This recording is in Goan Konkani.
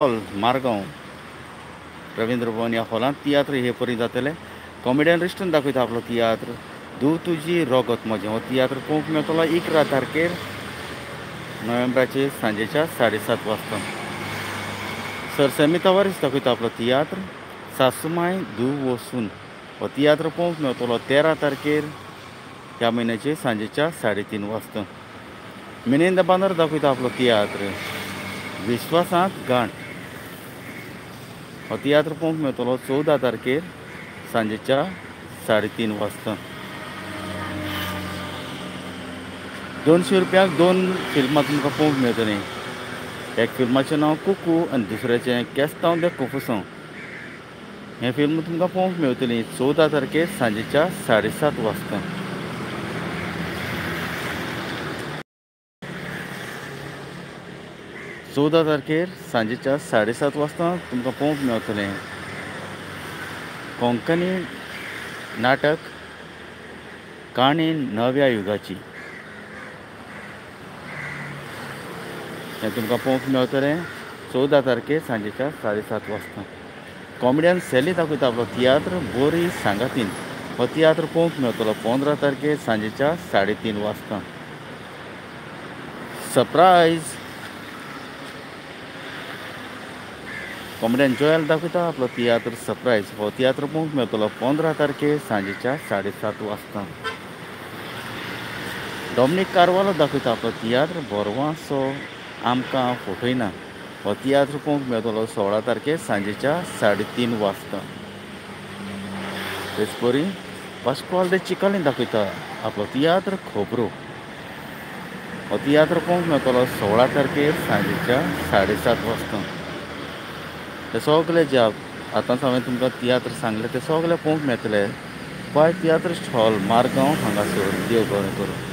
मारगांव रवींद्र भवन ह्या हॉलांत तियात्र हे परी जातले. कॉमेडियन रिश्टन दाखयता आपलो तियात्र धूव तुजी रोगत म्हजें. हो तियात्र पळोवंक मेळटलो 11 तारखेर नोव्हेंबराचे सांजेच्या 7:30 वाजता. सर सॅमी तवारीस दाखयता आपलो तियात्र सासुमाय धूव वसून. हो तियात्र पळोवंक मेळटलो 13 तारखेर ह्या म्हयन्याचे सांजेच्या 3:30 वाजता. मिनेंद बांदर दाखयता आपलो तियात्र विश्वासांत गांठ. हो तियात्र पळोवंक मेळटलो 14 तारखेर सांजेच्या 3:30 वाजता. 200 रुपयाक 2 फिल्मां तुमकां पळोवंक मेळटलीं. एक फिल्माचें नांव कुकू आनी दुसऱ्याचें केस्तांव दे कोफुसांव. हें फिल्म तुमकां पळोवंक मेळटलीं 14 तारखेर सांजेच्या 7:30 वाजता. 14 तारखेर सांजेच्या 7:30 वाजता तुमकां पळोवंक मेळटलें कोंकणी नाटक काणी नव्या युगाची. हें तुमकां पळोवंक मेळटलें 14 तारखेर सांजेच्या 7:30 वाजता. कॉमेडियन सॅली दाखयता आपलो तियात्र बोरी सांगातीन. हो तियात्र पळोवंक मेळटलो 15 तारखेर सांजेच्या 3:30 वाजता. सरप्रायज कॉमेडियन जोयल दाखयता आपलो तियात्र सरप्रायज. हो तियात्र पळोवंक मेळटलो 15 तारखेर सांजेच्या 7:30 वाजता. डॉमनीक कारवालो दाखयता आपलो तियात्र बोरवांसो आमकां फटयना. हो तियात्र पळोवंक मेळटलो 16 तारखेर सांजेच्या 3:30 वाजता. तेच परी पास्कोआल दे चिकालीन दाखयता आपलो तियात्र खबरो. हो तियात्र पळोवंक मेळटलो 16 तारखेर सांजेच्या 7:30 वाजता. ते सगळे जे आतांच हांवें तुमकां तियात्र सांगले ते सगळे पळोवंक मेळटले बाय तियात्र हॉल मारगांव हांगासर. देव बरें करूं.